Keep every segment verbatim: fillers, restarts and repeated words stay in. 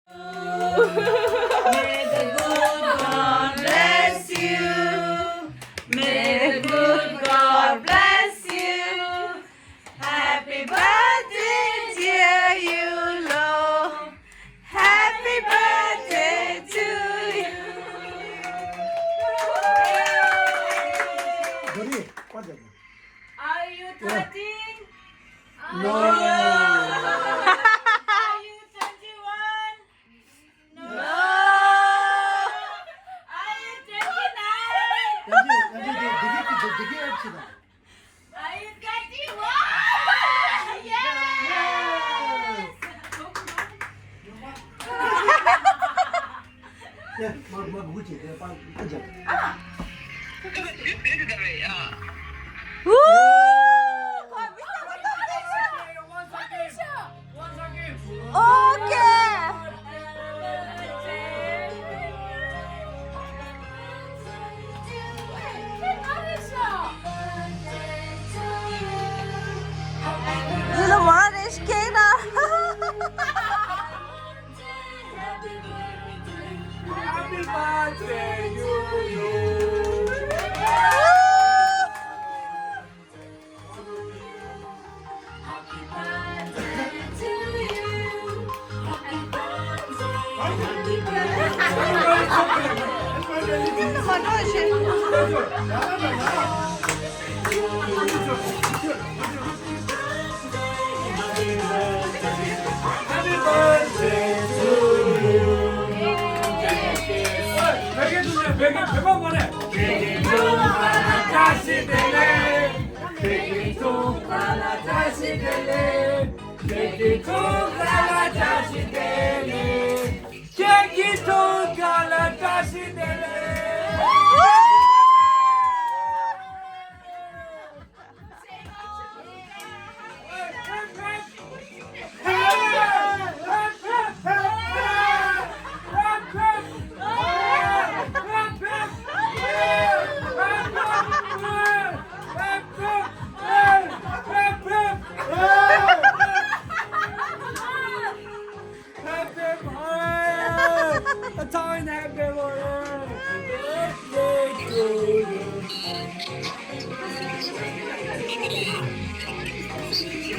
May the good God bless you. May the good God bless you. Happy birthday, dear you, Lord. Happy birthday to you. Are you thirteen? No. Are you twenty-one? No. Are you twenty-nine? Are you thirty-one? Yes.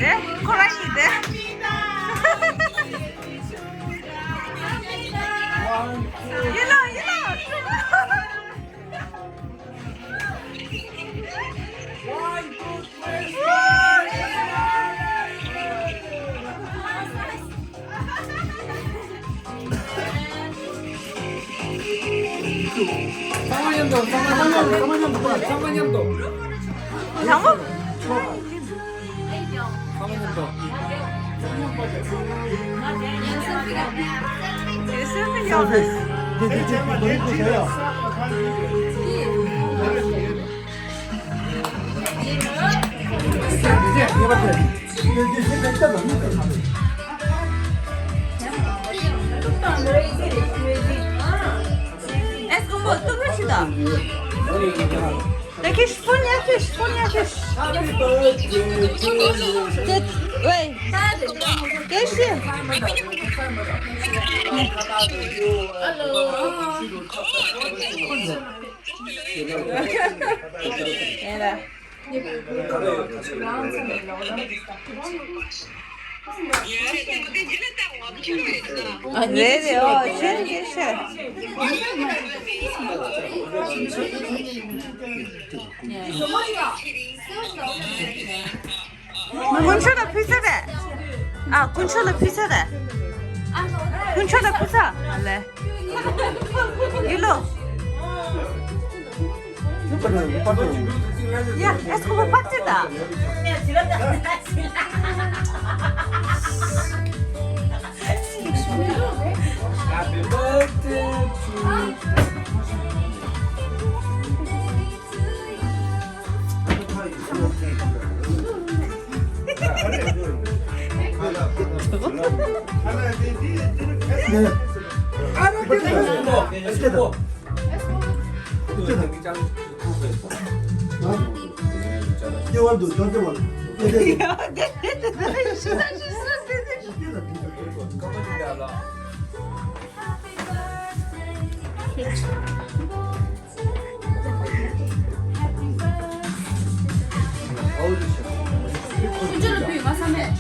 རེད། ཁོ་རང་ཡིན་ཏེ། ཡིན་ལ་ཡིན་ལ། ཚང་མ་མཉམ་དུ། ཚང་མ་མཉམ་དུ། ཚང་མ་མཉམ་དུ། ཚང་མ། Es como tú, Rosita. Yakish, pon yakish, pon yakish. Wait. Yakish. Hello. Era. རེད་རེད། ཨོ་ཆོས་ཀྱི་ཤ། དཀོན་མཆོག་ལ་ཕུལ་ཚར་རེད། ཨ། དཀོན་མཆོག་ལ་ཕུལ་ཚར་རེད། དཀོན་མཆོག་ལ་ཕུལ་ཚར། ཨ་ལེ། ཡིན་ལོ། ཡ། ཨེ་སྐུ་པར་ཅིག་ད། Happy birthday to you.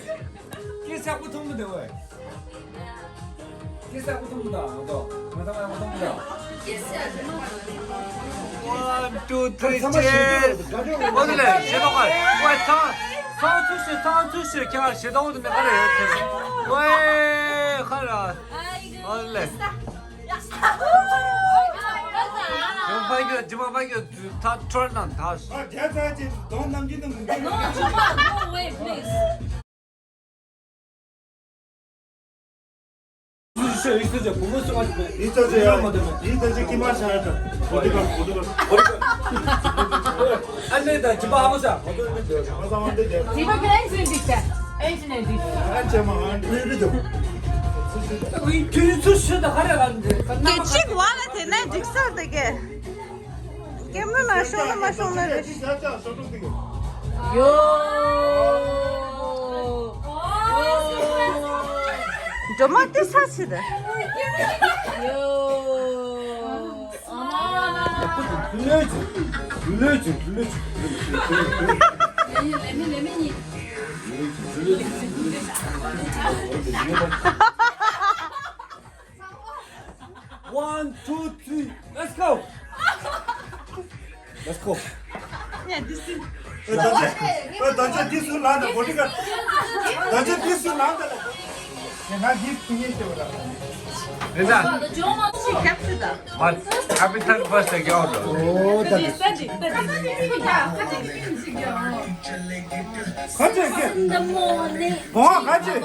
སྐད་གསལ་པོ་ཐོན་གི་འདུག་བས། སྐད་གསལ་པོ་ཐོན་གི་འདུག་ང་ཚོ། ང་ཚོ་ང་ཚོ་ཐོན་གི་འདུག One, two, three, cheers. ཨོ་དེ་ལས་ཞེ་ཏོག་ག་ཝེ་ཐང་ཐང་ཚུ་ཞེ་ཐང་ཚུ་ཞེ་ཁྱེད་ཞེ་ཏོག་དེ་མེད་ག་རེ་ཡོད་དེ། ཝེ་ཁ་ར། ཨོ་དེ་ལས། ཡོང་ཕ་གི་ཇི་མ་ཕ་གི་ད་ཁྲོར་ནང་ད། ཨ་རྒྱ་ཚ་ཅིག་དོན་རྣམས་ཀྱི་དང་མི་འདུག No, Juma, go away, please. ཡིད་ཚ་ཅེ་ཡིད་ཚ་ཅེ་ཀི་མ་ཤ་ཡ་ཏ་བོ་ཏི་ཀ་བོ་ཏི་ཀ་བོ་ཏི་ཀ་ཨ་ནེ་ད་ཇི་པ་ཧ་མོ་ས་བོ་ཏི་ཀ་ཇི་པ་ཀ་ཨེ་ཇི་ནེ་འདི་ཀ་ཨེ་ཇི་ནེ་འདི་ཨ་ཅེ་མ་ཨ་ནེ་རི་རི་ཏོ། དུས་ཚོད་ཤོད་ད་ག་རེ་ག་འདི་ག་ན་སྐད་ཅིག་བ་ལ་དེ་ནས་འགྲིག་ས་དེ་གས། སྐྱེམས་ན་ན་ཤོང་ན་མ་ཤོང་ན་རེད། ཡོ། འགྲོ་མ་དེ་ས་ཆི་ད། ཡོ། One, two, three, let's go. Let's go. Yeah, this is. ད་ཅི་ད་ཅི་དེ་སུ་ལངས་ད་གོ་ཊི་ཀ་ད་ཅི་དེ་སུ་ལངས་ད་ལ། ང་འདི་ཕུ་ཉེ་ཤེས་བ་ལ། རེད་ད། ཤི་ཁབ་སུ་ད། But happy thirty first again. ཨོ་ད་ཅི། ཁ་ཅིག་ཁ་ཅིག་གོང་ཁ་ཅིག་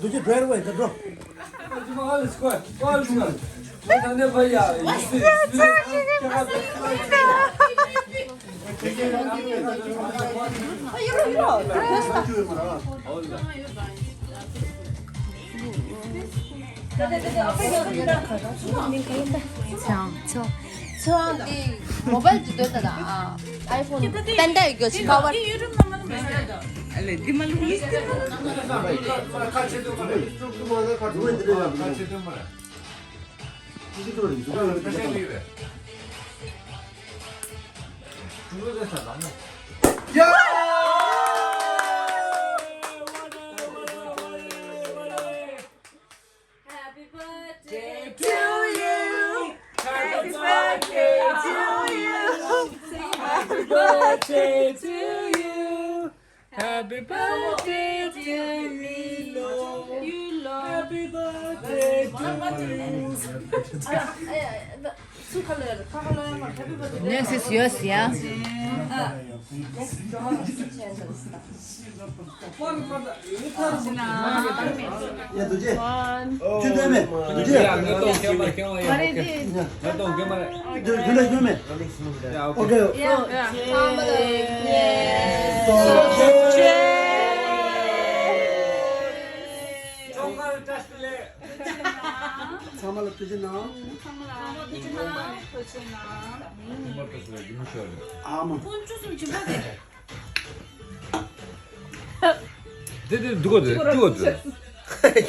འདུ་ཅི་བྲལ་བས་ད་འགྲོ། ཚོང་ཚོང་ཚོང་འདི་མོ་བལ་གྱི་སྟོད་ད་ཨ་ཨའི་ཕོན་པན་ད་ཡོད་ཀྱི་ཁ་བར། Happy birthday to you. Happy birthday to you. Happy birthday to you. Happy birthday, dear Lilo. You love. Happy birthday to you. Next is yours, yeah? ཡ་འདུ་བྱེད། ཁྱོད་སྟོན་མེད་འདུ་བྱེད། འདུ་འདུ་འདུ་མེད། ཨོ་ཁེ། ཚང་མ་ལ་ཐུགས་རྗེ་གནང་། ཚང་མ་ལ་ཐུགས་རྗེ་གནང་། ཐུགས་རྗེ་གནང་། ཨ་མ། དེ་དེ་འདུག་གོ་དེ་འདུག་གོ་དེ།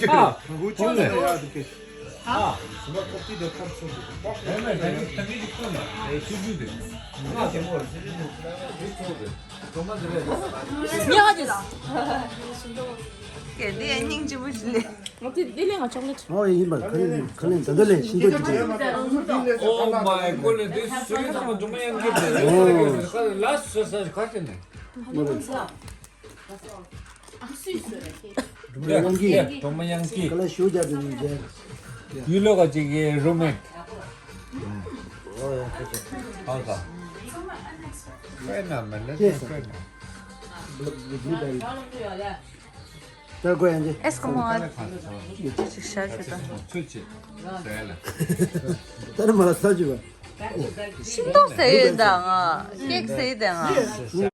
ཨ། ཧུ་ཅི་ནས། ཨ། ཉག་ཅིག་ལ། གལ་ཏེ་སྙིང་རྗེ་པོ་ཞིག་ལས། ང་ཚོས་འདི་ལས་ང་ཅོག་ལེ་ཊི། ཨོ་ཡིན་པ་ག་ལེ་ག་ལེ་ད་ལྟ་ལས་ཤིན་ཏུ་ཅི་ཅི། Oh my goodness, this is so much money and give this. Last success question. ཀྲུང་མ་ཡང་གི། ཀྲུང་མ་ཡང་གི། ཀ་ལ་ཞུ་རྒྱ་དུ་ཡིན་རྒྱ། ཡུལ་ལོ་ག་ཅིག་གི་རུ་མེད། ཨོ་ཡ་ཁ་ཁ། ཨོ་ཁ། དཔེར་ན་མི་ལེགས་ཀྱེ་དཔེར་ན། ད་དགོས་ཡང་ཅི། ཨེས་ཀ་མོ་ཨ། ཅི་ཅིག་ཤར་ཅི་དང་། ཚུལ་ཅི། ཟེར་ལ། ད་ནི་མ་ལ་ས་ཅི་བ། ཤིང་ཏོག་ཟེར་ཡོད་ད་ང་། ཀེག་ཟེར་ཡོད་ད་ང་།